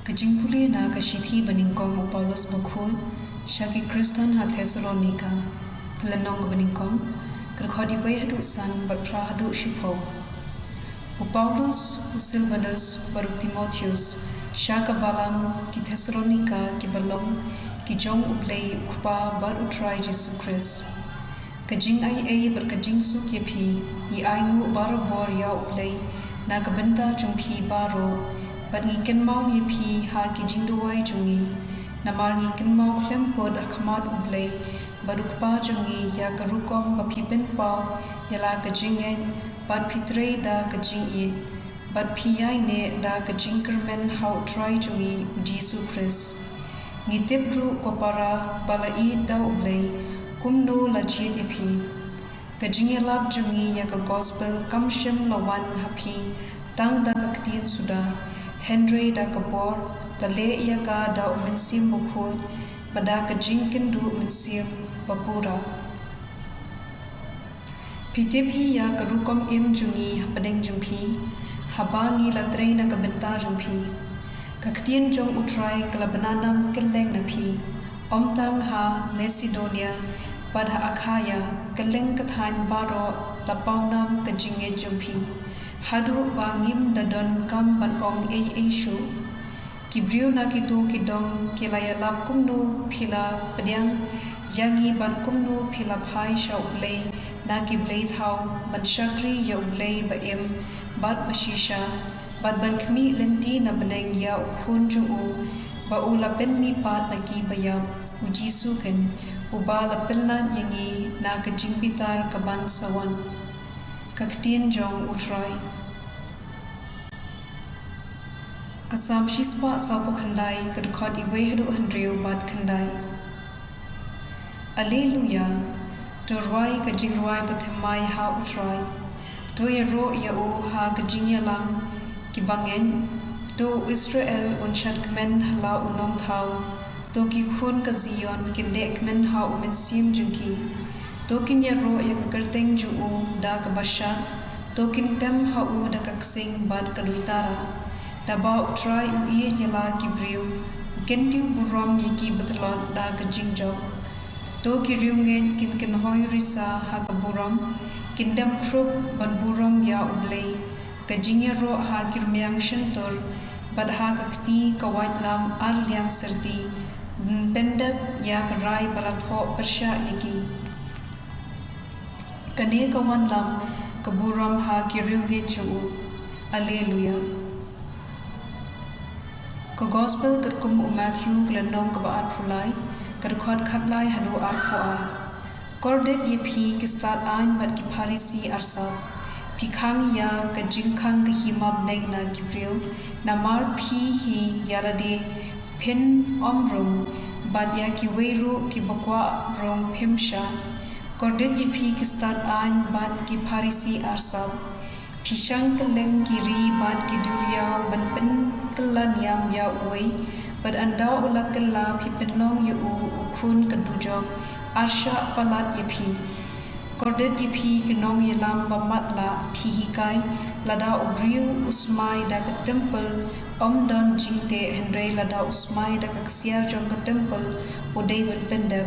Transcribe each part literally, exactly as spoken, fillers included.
Ka jingpule na ka shithi banyngkong u Paulus bakhuid sha ki Khristan ha Thessalonika. Ka lynnong kaba nyngkong, ka dkhot wei haduh san bad phra haduh shiphew. U Paulus, u Silvanus bad u Timotheus, sha ka balang ki Thessalonika kiba long ki jong U Blei U Kpa bad U Trai Jisu Khrist. Ka jingaiei bad ka jingsuk ïa phi ngi ainguh barabor ïa U Blei na ka bynta jong phi baroh, bad ngi kynmaw ïa phi ha ki jingduwai jong ngi. Namar ngi kynmaw khlem pud ha khmat U Blei bad U Kpa jong ngi ïa ka rukom ba phi pynpaw ïa la ka jingngeit, bad phi trei da ka jingïeit, bad phi ïaineh da ka jingkyrmen ha U Trai jong ngi U Jisu Khrist. Ngi tip ruh ko para ba la ïeit da U Blei kumno la jied ïa phi. Ka jingïalap jong ngi ïa ka gospel kam shym la wan ha phi tang da ka ktien suda, hynrei da ka bor la leh ïa ka da U Mynsiem Bakhuid bad da ka jingkynduh mynsiem ba pura. Phi tip hi ïa ka rukom im jong ngi hapdeng jong phi haba ngi la trei na ka bynta jong phi. Ka ktien jong U Trai ka la bna nam kylleng na phi, ym tang ha Masedonia bad ha Akhaia, kylleng ka thaiñ baroh la paw nam ka jingngeit jong phi, haduh ba ngim da donkam ban ong ei ei shuh. Ki briew na kito ki dong ki la ïalap kumno phi la pdiang ïa ngi bad kumno phi la phai sha U Blei na ki blei thaw ban shakri ïa U Blei ba im bad ba shisha, bad ban khmih lynti na bneng ïa U Khun jong u, ba u la pynmihpat na ki ba ïap, U Jisu keiñ, uba la pynlait ïa ngi na ka jingbitar kaban sa wan. Ka ktien jong U Trai. Ka Salm shispah sawphew khyndai, ka dkhot wei haduh hynriew bad khyndai. Alleluia. To rwai ka jingrwai bathymmai ha U Trai. To ïaroh ïa u ha ka jingïalang ki bangeit. To u Israel un shadkmen ha la u nongthaw. To ki khun ka Zion kin dehkmen ha U Mynsiem jong ki. To kin ïaroh ïa ka kyrteng jong u da kaba shad. To kin tem ha u da ka ksing bad ka duitara. Naba U Trai u ïeit ïa la ki briew, u kyntiew burom ïa ki batlot da ka jingjop. To ki riewngeit kin kynhoi risa ha ka burom, kin dem khrup ban burom ïa U Blei. Ka jingïaroh ha ki rmiang shyntur bad ha ka kti ka waitlam ar liang syrti, ban pyndep ïa ka rai ba la thoh pyrshah ïa ki. Kane ka wanlam ka burom ha ki riewngeit jong u. Alleluia. Ka Gospel katkum u Matthew, ka lynnong kaba arphew lai, ka dkhot khatlai haduh arphew ar. Kordit ïa phi ki stad aiñ bad ki Pharisi arsap. Phi khang ïa ka jingkhang ka hima bneng na ki briew, namar phi hi ïa lade phin ym rung, bad ïa kiwei ruh kiba kwah rung phim shah. Kordit ïa phi ki stad aiñ bad ki Pharisi arsap. Phi shang kylleng ki ri bad ki duriaw ban pynkylla niam ïa uwei, bad ynda u la kylla phi pynlong ïa u u khun ka dujok, arshah palat ïa phi. Kordit ïa phi ki nongïalam ba matlah, phi hikai, lada u briew u smai da ka templ, ym don jingteh, hynrei lada u smai da ka ksiar jong ka templ, u dei ban pyndep.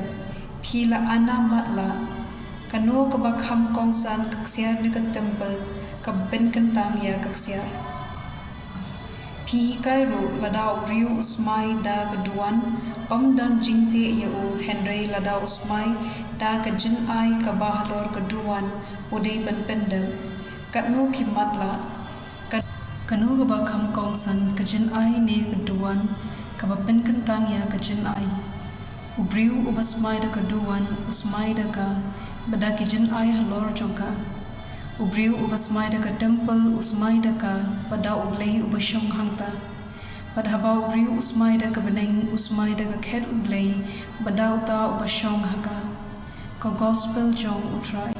Phi la ana matlah. Kano kaba kham kongsan, ka ksiar ne ka templ, kaba pynkyntang ïa ka ksiar? Phi hikai ruh, lada u briew u smai da ka duwan, ym don jingteh ïa u, hynrei lada u smai da ka jynai kaba halor ka duwan, u dei ban pyndep. Katno phi matlah? Ka-, kano kaba kham kongsan, ka jynai ne ka duwan kaba pynkyntang ïa ka jynai? U briew uba smai da ka duwan, u smai da ka, bad da ki jynai halor jong ka. U briew uba smai da ka templ, u smai da ka, bad da U Blei uba shong hangta. Bad haba u briew u smai da ka bneng, u smai da ka khet U Blei, bad da uta uba shong ha ka. Ka Gospel jong U Trai.